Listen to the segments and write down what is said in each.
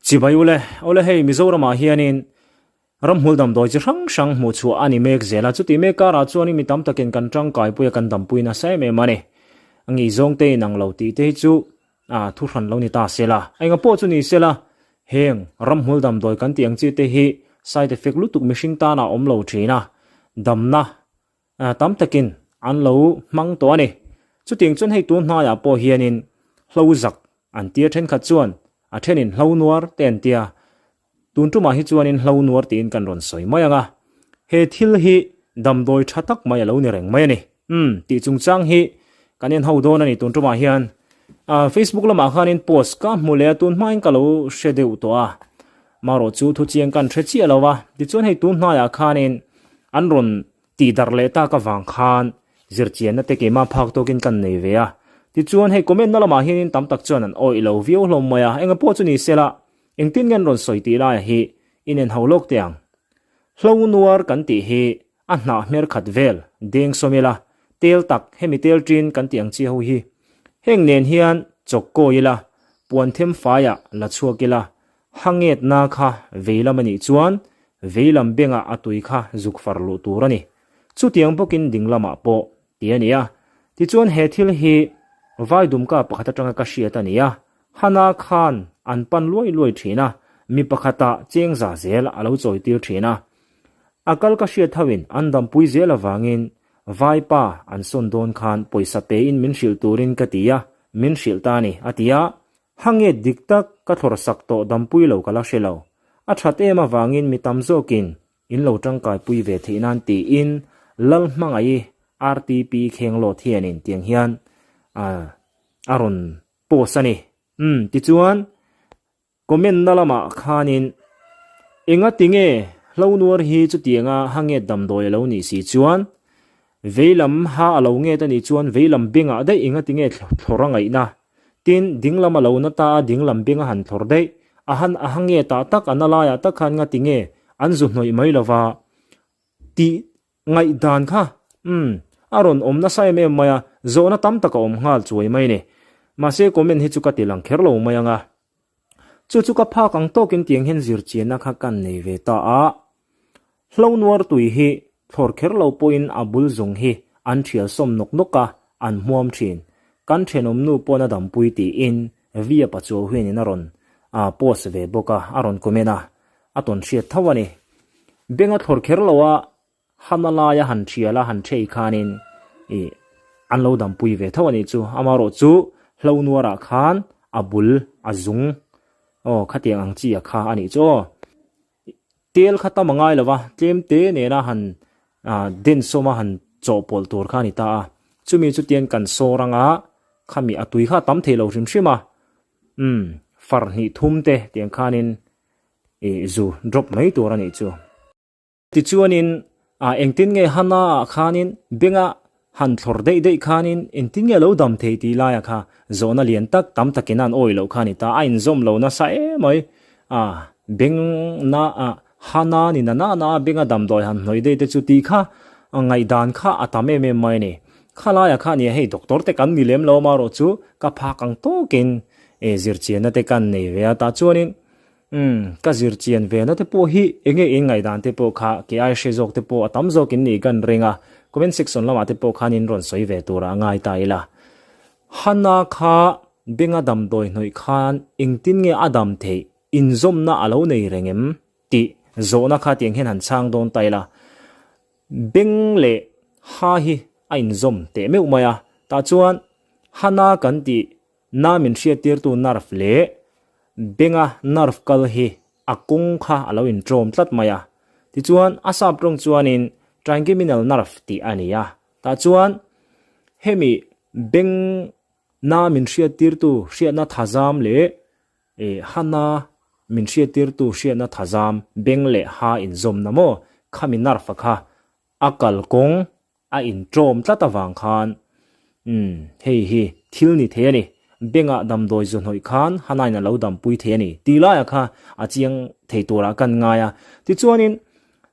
Chibai ule, awle hei Mizoramah hianin ramhmul damdawi chi hrang hrang hmuh chhuah a ni mek zel a, chuti mek karah chuanin mi tam takin kan tangkaipui a kan dampui nasa em em a ni. A ngihzawng te inang lo tih te hi chu a thu hran lo ni ta se la. Enga pawh chu ni se la, heng ramhmul damdawi kan tih ang chi te hi side effect lutuk mihring tan a awm lo thin a, damna tam takin an lo hmang tawh a ni. Chutiang chuan hei tun hnaiah pawh hianin hlo zak an tia thenkhat chuan a thenin hlo nuar te an tia. Tun tumah hi chuanin hlo nuar tiin kan rawn sawi mai ang a. He thil hi damdawi tha tak mai a lo ni reng mai a ni. Umm tih chungchang hi kan en ho dawn a ni tun tumah hian. Facebook lamah khanin post ka hmu leh a tun hmain ka lo hre deuh tawh a. Marawh chu thuchiang kan hre chiah lo a. Tichuan hei tun hnaiah khanin an rawn tih darh leh tak avang khan zirchianna te keimah phak tawkin kan nei ve a. Tichuan hei comment na lamah hianin tam tak chuan an awih lo viau hlawm mai a, enga pawh chu ni sela engtin nge an rawn sawi tih laiah hi inen ho lawk teh ang. Hlo nuar kan tih hi a hnah hmer khat vel deng sawm ila, tel tak hemi tel ṭin kan tih ang chi ho hi heng nen hian chawk kawi ila, puan them faiah la chhuak ila, Hangetna kha veilam a nih chuan veilam bengah a tui kha zuk far luh tur a ni. Chutiang bawkin ding lamah pawh ti a ni a. Tichuan he thil hi Vaidumka pakhat atanga ka hriat a ni a. Hana khan an pan luai luai thin a, mi pakhatah cheng za zel a lo chawitir thin a. A kal ka hriat hoin an dampui zel avangin Vaipa an sawn dawn khan pawisa pein min hrilh turin ka ti a, min hrilh ta a ni, a ti a. Ha nge dik tak ka thlawr sak tawh dampui lo ka la hre lo. A that em avangin mi tam zawkin in lo tangkai pui ve theih nan tiin Lal hmangaih RTP kheng lawt hianin tiang hian a rawn post a ni. Umm tichuan comment na lamah khanin enga tinge hlo nuar hi chutianga ha nge damdawi a lo nih si chuan veilam ha a lo nget a nih chuan veilam bengah daih enga tinge thlawr a ngaihna Tin, dinglam a lo na ta a, dinglam beng a han thlawr daih. A han a ha nge tah tak, a na laiah tak khan ngati nge an zu hnawih mai lo va tih ngaihdan kha, umm, a rawn awm nasa em em mai a, zawhna tam tak a awm nghal chuai mai ni. Mahse, comment hi chu ka ti lang kher lo mai ang a. Chu chu ka phak ang tawkin tiang hian zirchianna kha kan nei ve ta a. Hlo nuar tui hi thlawr kher lo pawhin a bul zung hi an thial sawm nawk nawk a, an hmuam thin. Kan thenawm nu pawn a dampui tiin Via Pachuau hianin a rawn post ve bawk a, a rawn comment a, a tawn hriat tho a ni. Beng a thlawr kher lo a, hana laia han thial a han thei khanin ih an lo dampui ve tho a nih chu. Amaherawhchu hlo nuarah khan a bul a zung aw khatiang ang chi a kha a nih chu aw. Tel kha tam a ngai lo va, tlem te nena han den sawma han chawhpawlh tur kha a ni ta a. Chumi chu tian kan sawr anga khami a tui kha a tam thei lo hrim hrim a, umm far hnih thum te tiang khanin ih zu drop mai tur a nih chu. Tichuanin ah engtin nge Hana ah khanin benga han thlawr daih daih khanin engtin nge lo dam thei tih laiah kha zawhna lian tak tam takin an awih loh kha a ni ta, a inzawm lo nasa em mai. Ah beng na ah Hana ni na na na benga damdawi han hnawih daih te chu tih kha ngaihdan kha a tam em em mai a ni. Kha laiah kha nia hei doctor te kan ni lem lo amaherawh chu ka phak ang tawkin zirchianna te kan nei ve a tah chuanin Umm, ka zir chian ve na te pawh hi enge in ngaihdan te pawh kha kei ai hre zawk te pawh a tam zawk in nih kan ring a, comment section lamah te pawh khan in rawn sawi ve turah a ngai ta ila. Hana kha benga damdawi hnawih khan engtin nge a dam theih, inzawmna a lo nei reng em tih zawhna kha tiang hian han chhang dawn ta ila. Beng leh ha hi a inzawm teh meuh mai a, tah chuan Hana kan tih Na min hriattirtu nerve leh benga nerve kal hi a kawng kha a lo inṭawm tlat mai a. Tichuan, a sap tawng chuanin trigeminal nerve tih a ni a. Tah chuan hemi beng na min hriattirtu hriatna thazam leh ha na min hriattirtu hriatna thazam beng leh ha inzawmna maw khami nerve kha a kalkawng A inṭawm tlat avang khan, Umm, hei hi thil ni thei a ni. Bengah damdawi zu hnawih khan Hanain a lo dampui thei a ni tih laiah kha a chiang thei turah kan ngai a. Tichuanin,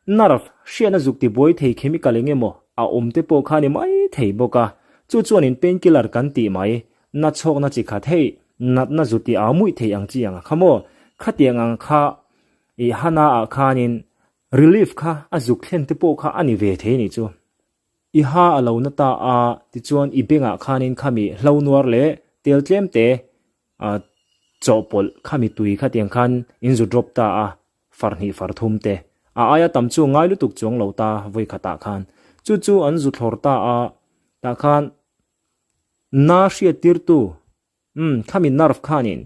nerve hriatna zuk tibuai thei chemical eng emaw a awm te pawh kha a ni mai thei bawk a. Chu chuanin painkiller kan tih mai, na chhawkna chi khat hei, natna zu ti au muih thei ang chi ang a kha maw? Khatiang ang kha i hana ah khanin relief kha a zuk thlen te pawh kha a ni ve thei nih chu. I ha a lo na ta a, tichuan i bengah khanin khami hlo nuar leh tel tlem te chawhpawlh khami tui khatiang khan in zu drop ta a, far hnih far thum te. A aia tam chu ngai lutuk chuang lo ta vawi khatah khan. Chu chu an zu thlawr ta a, tah khan na hriat tirtu Umm, khami nerve khanin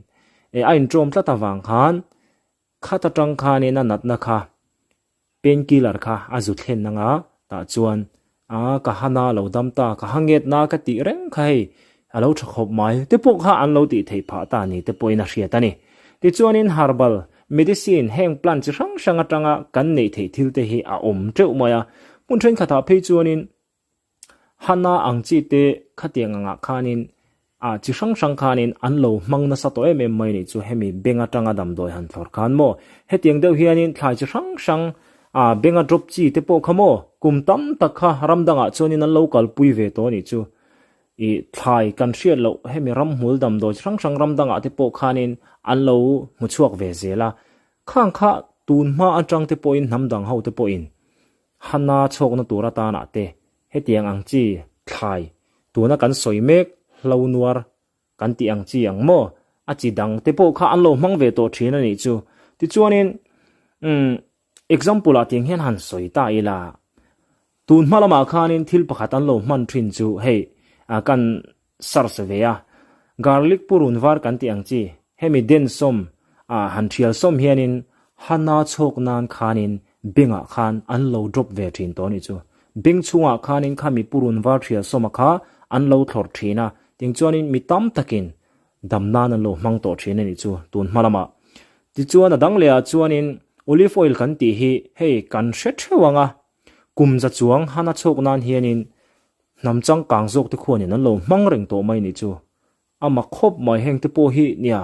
eh a inṭawm tlat avang khan khat aṭang khanin a natna kha pain killer kha a zu thlen anga tah chuan a ka ha na lo dam ta, ka ha nget na ka tih reng kha hei a lo ṭha khawp mai te pawh kha an lo tih theih phah ta ni te pawhin a hriat a ni. Tichuanin herbal medicine heng plant chi hrang hrang aṭanga kan neih theih thil te hi a awm teuh mai a, hmun ṭhenkhatah phei chuanin Hana ang chi te khatiang angah khanin ah chi hrang hrang khanin an lo hmang nasa tawh em em mai nih chu hemi beng atanga damdawi han thlawr khan maw hetiang deuh hianin thlai chi hrang hrang ah benga drop chi te pawh kha maw kum tam tak kha ram dangah chuanin an lo kalpui ve tawh nih chu ih thlai kan hriat loh hemi ramhmul damdawi chi hrang hrang ram dangah te pawh khanin an lo hmu chhuak ve zel a khang kha tun hma atang te pawhin hnam dang ho te pawhin Hana chhawkna tur atanah te hetiang ang chi thlai tuna kan sawi mek hlo nuar kan tih ang chi ang maw? A chi dang te pawh kha an lo hmang ve tawh thin a nih chu. Tichuanin umm example ah tiang hian han sawi ta ila tun hma lamah khanin thil pakhat an lo hman thin chu hei kan search ve a garlic purun var kan tih ang chi hemi den sawm ah han thial sawm hianin hana chhawk nan khanin bengah khan an lo drop ve thin tawh anih chu. Beng chhungah khanin khami purun var thial sawma kha an lo thlawr thin a, ting chuanin mi tam takin dam nan an lo hmang tawh thin anih chu tun hma lamah. Tichuan a dang leh ah chuanin olive oil kan tih hi hei kan hre theuh ang a, kum za chuang hana chhawk nan hianin hnam changkang zawk te khuanin an lo hmang reng tawh mai anih chu. A mak khawp mai heng te pawh hi nia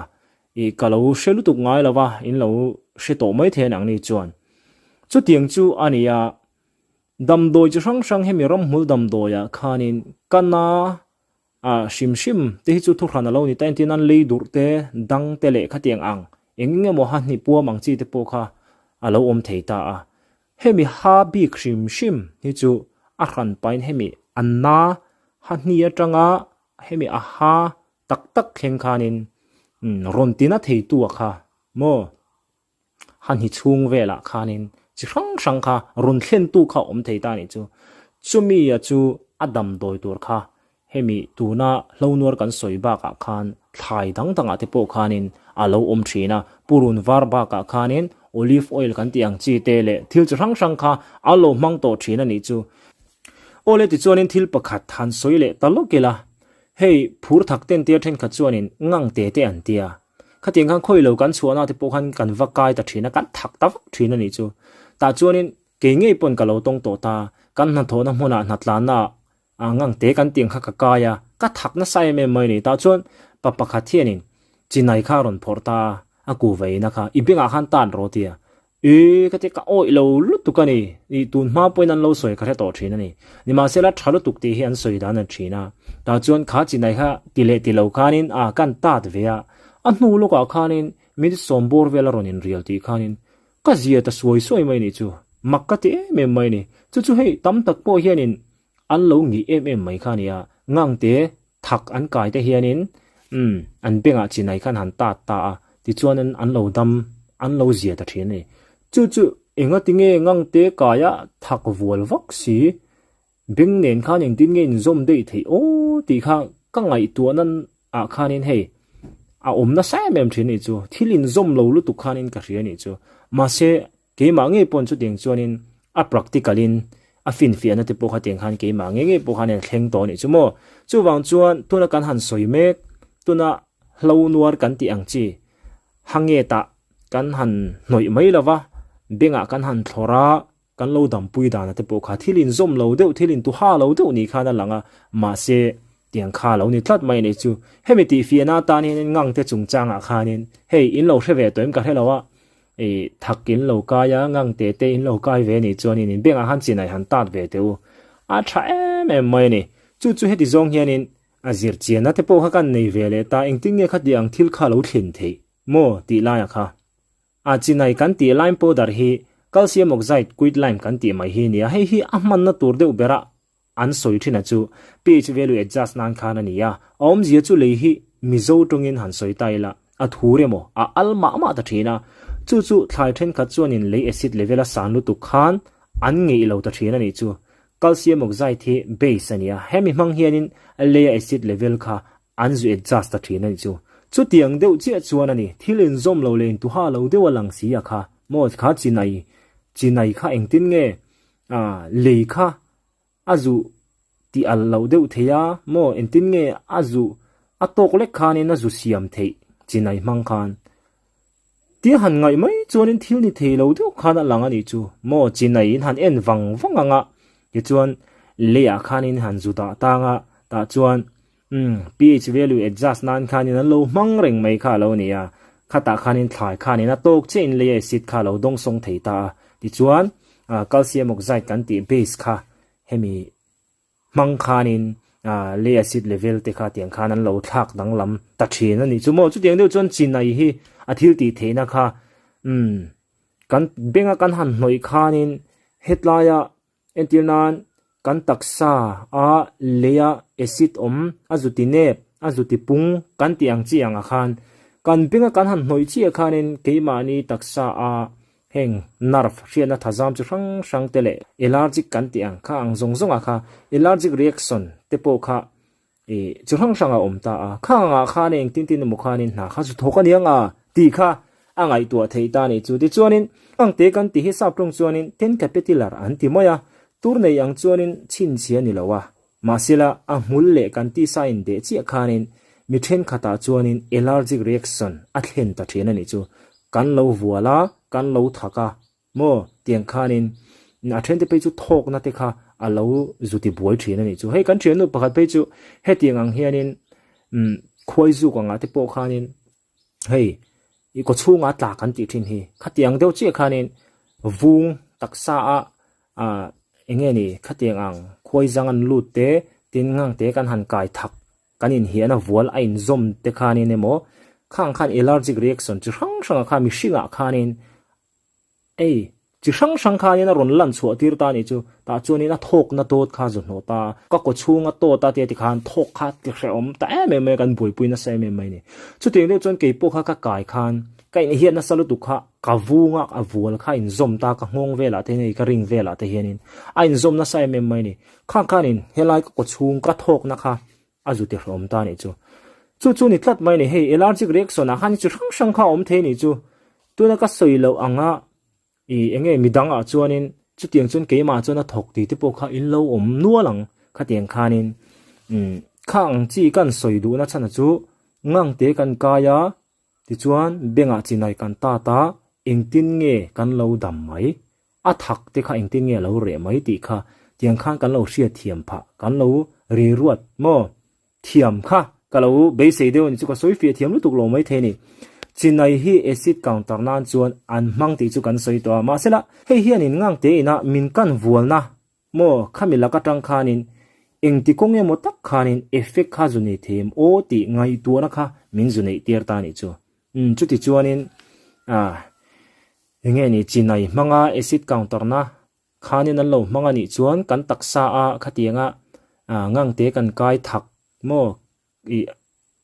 ih ka lo hre lutuk ngai lo va in lo hre tawh mai thei ang ni chuan. Chutiang chu a ni a, damdawi chi hrang hrang hemi ramhmul damdawiah khanin ka na a hrim hrim te hi chu thuhran a lo ni ta entir nan lei durh te dang te leh khatiang ang eng eng emaw ha hni puam ang chi te pawh kha a lo awm thei ta a. Hemi ha bik hrim hrim hi chu a hran pahin hemi a na ha hni atanga Hemi a ha tak tak thleng khanin rawn tina theitu a kha maw? Hahni chhung velah khanin chi hrang hrang kha rawn thlentu kha awm thei ta nih chu. Chumi a chu a damdawi tur kha hemi tuna hlonuar kan sawi bakah khan thlai dang dangah te pawh khanin a lo awm thin a. Purun var bakah khanin olive oil kan tih ang chi te leh thil chi hrang hrang kha a lo hmang tawh thin a nih chu. Awle tichuanin thil pakhat han sawi leh ta lawk ila, hei phur thak ten tia thenkhat chuanin ngang te te an tia. Khatiang khan khawi lo kan chhuahna te pawh khan kan va kai ta thin a, kan thak ta vak thin a nih chu. Tah chuanin kei ngei pawn ka lo tawng tawh ta, kan hnathawhna hmunah hnatlanna ah ngang te kan tiang kha ka kai a, ka thak nasa em em mai a ni. Tah chuan pa pakhat hianin chinai kha a rawn phawrh ta a, a kuva ina kha i bengah khan tan rawh tia. Ih, ka ti ka awih lo lutuk a ni. Ih, tun hma pawhin an lo sawi ka hre tawh thin a ni. Nimahsela tha lutuk tih hi an sawi dan a thin a. Tah chuan kha chinai kha ti leh ti lo khanin a kan tat ve a. A hnu lawkah khanin minute sawmbawr vel a rawn inrial tih khanin ka zia ta suai suai mai nih chu. Mak ka ti em em mai a ni. Chu chu hei tam tak pawh hianin An lo ngih em em mai kha a nia, Ngangte thak an kai te hianin umm an bengah chinai khan han tat ta a, tichuanin an lo dam, an lo zia ta thin a ni. Chu chu enga tinge Ngangte kaia thak vual vak si, beng nen khan engtin nge inzawm daih theih aw tih kha ka ngaihtuahna ah khanin hei a awm nasa em em thin a nih chu, thil inzawm lo lutuk khanin ka hria a nih chu. Mahse Keimah ngei pawn chutiang chuanin a practical in a finfiahna te pawh kha tiang khan keimah ngei ngei pawh khan a thleng tawh a nih chu maw. Chuvang chuan tuna kan han sawi mek, tuna hlo nuar kan tih ang chi hangetah kan han hnawih mai lo va, bengah kan han thlawr a, kan lo dampui dana te pawh kha thil inzawm lo deuh, thil intuha lo deuh ni khan a lang a, mahse tiang kha lo ni tlat mai a nih chu. Hemi tihfiahna atan hianin Ngangte chungchangah khanin hei in lo hre ve tawh em ka hre lo a, I thak in lo kai a, ngang te te in lo kai ve nih chuanin in bengah khan chinai han tat ve teh u. A tha em em mai a ni. Chu chu heti zawng hianin a zir chianna te pawh kha kan nei ve leh ta, engtin nge khati ang thil kha lo thlen theih maw tih laiah kha. A chinai kan tih lime powder hi calcium oxide quick lime kan tih mai hi a ni a, hei hi a hmanna tur deuh bera an sawi thin a chu pH value adjust nan khan a ni a, a awmzia chu lei hi Mizo tawngin han sawi ta ila a thur emaw a al mah mah ta thin a, chu chu thlai thenkhat chuanin lei acid level a san lutuk khan an ngeih lo ta thin a nih chu. Calcium oxide hi base a ni a, hemi hmang hianin leia acid level kha an zu adjust ta thin a nih chu. Chutiang deuh chiah chuan a ni, thil inzawm lo leh intuha lo deuh a lang si a kha maw kha chinai chinai kha engtin nge lei kha a zu tih al loh deuh thei a maw engtin nge a zu a tawk lek khanin a zu siam theih chinai hmang khan tia han ngaih mai chuanin thil ni thei lo deuh khan a lang a nih chu maw chinai in han en vang vang ang a tichuan leiah khanin han zu dah tang a tah chuan umm pH value adjust nan khanin an lo hmang reng mai kha a lo ni a khatah khanin thlai khanin a tawk chiah in lei acid kha a lo dawngsawng thei ta a tichuan ah calcium oxide kan tih base kha hemi hmang khanin ah lei acid level te kha tiang khan an lo thlak danglam ta thin a nih chu maw chutiang deuh chuan chinai hi a thil tih theihna kha umm kan benga kan han hnawih khanin hetlaia Entir nan, kan taksa a leia acid awm, a zu ti nep, a zu ti pung kan tih ang chi angah khan kan benga kan han hnawih chiah khanin keimahni taksa a heng nerve hriatna thazam chi hrang hrang te leh allergic kan tih ang kha ang zawng zawngah kha allergic reaction te pawh kha Ih, chi hrang hrang a awm ta a, khang angah khan engtin tin emaw khanin hna kha zu thawk a niang a tih kha a ngaihtuah theih ta a nih chu. Tichuanin, angte kan tih hi sap tawng chuanin ten capetilar an ti mai a, tur nei ang chuanin chhinchhia ni lo a. Mahsela, a hmul leh kan tisa indeh chiah khanin mi thenkhatah chuanin allergic reaction a thlen ta thin a nih chu. Kan lo vual a, kan lo thak a, Maw? Tiang khanin a thente phei chu thawkna te kha a lo zu ti buai thin a nih chu. Hei kan thiannu pakhat phei chu hetiang ang hianin umm khuai zuk angah te pawh khanin hei i kaw chhungah a tla kan tih thin hi. Khatiang deuh chiah khanin vung taksa a ah eng nge ni khatiang ang khuai zang an lut te tin ngang te kan han kai thak kan inhiahna vual a inzawm te khanin emaw khang khan allergic reaction chi hrang hrangah khan mihringah khanin Ei, chi hrang hrang khanin a rawn lan chhuah tir ta nih chu, tah chuanin a thawkna dawt kha zu hnawh ta a, ka kaw chhunga tawt a tia tikhan thawk kha ti hrehawm ta em em mai a, kan buaipui nasa em em mai a ni. Chutiang deuh chuan keipawh kha ka kai khan ka inhiat nasa lutuk kha ka vunga a vual kha a inzawm ta, ka nghawng velah te hian hei ka ring velah te hianin a inzawm nasa em em mai a ni. Khang khanin helai ka kaw chhung ka thawkna kha a zu ti hrehawm ta nih chu. Chu chu ni tlat mai a ni, hei allergic reaction ah khan chi hrang hrang kha a awm thei nih chu. Tuna ka sawi loh anga ih eng nge midang ah chuanin chutiang chuan keimah chuan a thawk tih te pawh kha in lo awm nual ang khatiang khanin umm kha ang chi kan sawi duhna chhan chu ngangte kan kai a tichuan bengah chinai kan tat a engtin nge kan lo dam mai A thak te kha engtin nge a lo reh mai tih kha tiang khan kan lo hriat thiam phah, kan lo ri ruat maw? Thiam kha ka lo beisei deuh a ni chu ka sawi fiah thiam lutuk lo mai thei a ni. Chinai hi acid counter nan chuan an hmang tih chu kan sawi tawh a, mahsela hei hian in ngang te ina min kan vualna maw khami lak atang khanin engti kawng emaw tak khanin effect kha zu nei thei em aw tih ngaihtuahna kha min zu neih tir ta a nih chu. Umm chuti chuanin ah. Enge ni chinai hmanga acid counter na khanin an lo hmang a nih chuan kan taksa a khatianga ngangte kan kai thak maw ih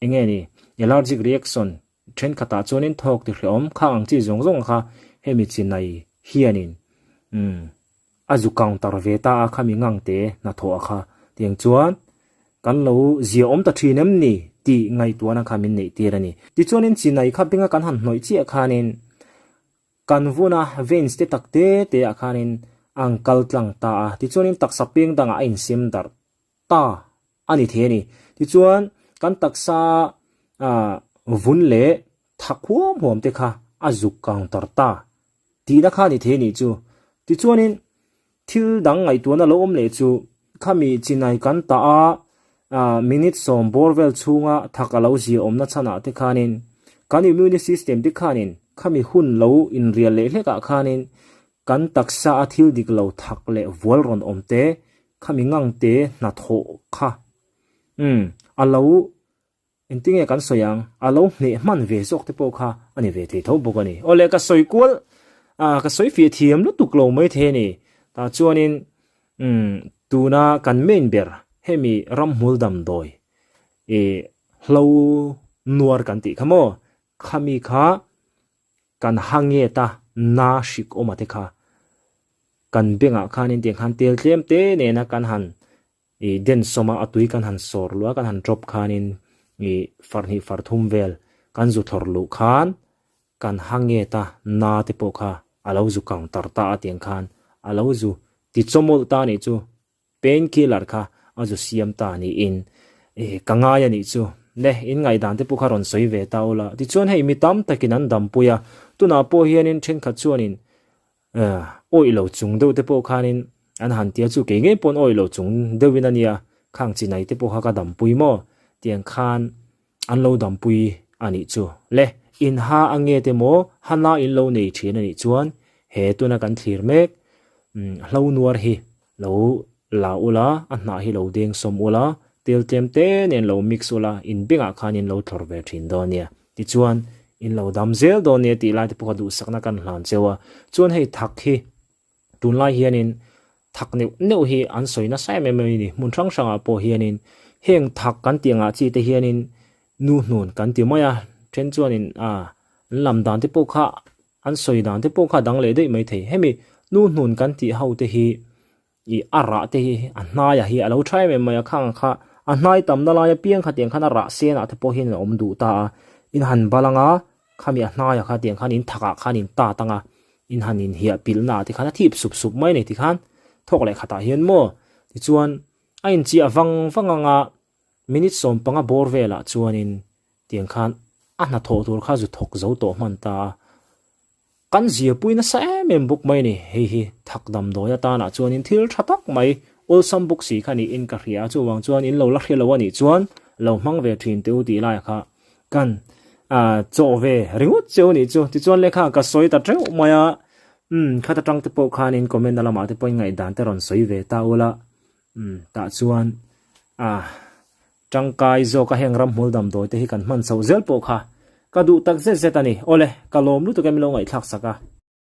enge ni allergic reaction thenkhatah chuanin thawk ti hrehawm khang ang chi zawng zawng kha hemi chinai hianin umm a zu counter ve ta a khami ngangte hnathawh a kha tiang chuan kan lo zia awm ta thin em ni tih ngaihtuahna kha min neih tir a ni. Tichuanin chinai kha benga kan han hnawih chiah khanin kan vuna veins te tak te te ah khanin a ang kal tlang ta a, tichuanin taksa peng dangah a insem darh ta a ni thei a ni. Tichuan kan taksa ah vun leh thak huam huam te kha a zuk counter ta tihna kha a ni thei a nih chu. Tichuanin thil dang ngaihtuahna lo awm leh chu khami chinai kan tah a, ah minute sawm bawr vel chhunga thak a lo zia awmna chhanah te khanin kan immune system te khanin khami hun lo inrial leh hlekah khanin kan taksa a thil dik lo thak leh vual rawn awm te khami ngang te hnathawh kha umm a lo. Engtinge kan sawi ang? A lo hneh hman ve zawk te pawh kha a ni ve thei tho bawk a ni. Awle ka sawi kual a, ka sawi fiah thiam lutuk lo mai thei a ni. Tah chuanin umm tuna kan main ber hemi ramhmul damdawi ih hlo nuar kan tih kha maw? Khami kha kan ha nget a, na hrik awm a te kha kan bengah khanin tiang khan tel tlem te nena kan han ih den sawm a, a tui kan han sawr luh a, kan han drop khanin ih far hnih far thum vel kan zu thlawr luh khan kan ha nget a, na te pawh kha a lo zu kang tar ta a tiang khan a lo zu ti chawmawlh ta a nih chu. Pain killer kha a zu siam ta niin eh ka ngai a nih chu. Le, in ngaihdan te pawh kha rawn sawi ve ta ula. Tichuan hei mi tam takin an dampui a, tunah pawh hianin thenkhat chuanin eh awih lo chung deuh te pawh khanin an han tia chu kei ngei pawn awih lo chung deuhin a nia, khang chinai te pawh kha ka dampui maw? Tiang khan an lo dampui a nih chu. Le, in ha a nge te maw? Ha na in lo nei thin a nih chuan he tuna kan thlir mek hlo nuar hi Lo la ula, a hnah hi lo deng sawm ula, tel tlem te nen lo mix ula, in bengah khan in lo thlawr ve thin dawn nia. Tichuan, in lo dam zel dawn nia tih lai te pawh kha duhsakna kan hlan cheu a. Chuan hei thak hi tunlai hianin thak neuh neuh hi an sawi nasa em em a ni. Hmun hrang hrangah pawh hianin heng thak kan tih angah chi te hianin nu hnun kan ti mai a, then chuanin a an lam dan te pawh kha An sawi dan te pawh kha a dang leh daih mai thei. Hemi nu hnun kan tih ho te hi ih a rah te hi a hnaiah hi a lo tha em em mai a, khang kha a hnai tamna lai apiang kha tiang khan a rah senah te pawh hian a awm duh ta a, in han bal ang a, khami a hnaiah kha tiang khan in thakah khan in tat ang a, in han inhiah pilhna ah te khan a thip sup sup mai a ni tikhan thawk leh khatah hian maw tichuan a inchiah vang vang ang a, Minute 15 bawr velah chuanin tiang khan a hnathawh tur kha zu thawk zo tawh hman ta a, kan zirpui nasa em em bawk mai a ni. Hei hi thak damdawi atanah chuanin thil tha tak mai awlsam bawk si kha niin ka hria a, chuvang chuan in lo la hria lo a nih chuan lo hmang ve thin teh u tih laiah kha kan chawh ve ringawt cheu a nih chu. Tichuan lehkha ka sawi ta teuh mai a, umm khat atang te pawh khanin comment na lamah te pawhin ngaihdan te rawn sawi ve ta ula. Umm tah chuan ah tangkai zawka heng ramhmul damdawi te hi kan hman chhoh zel pawh kha ka duh tak zet zet a ni. Awle, ka lawm lutuk em ilo ngaihthlak sak a.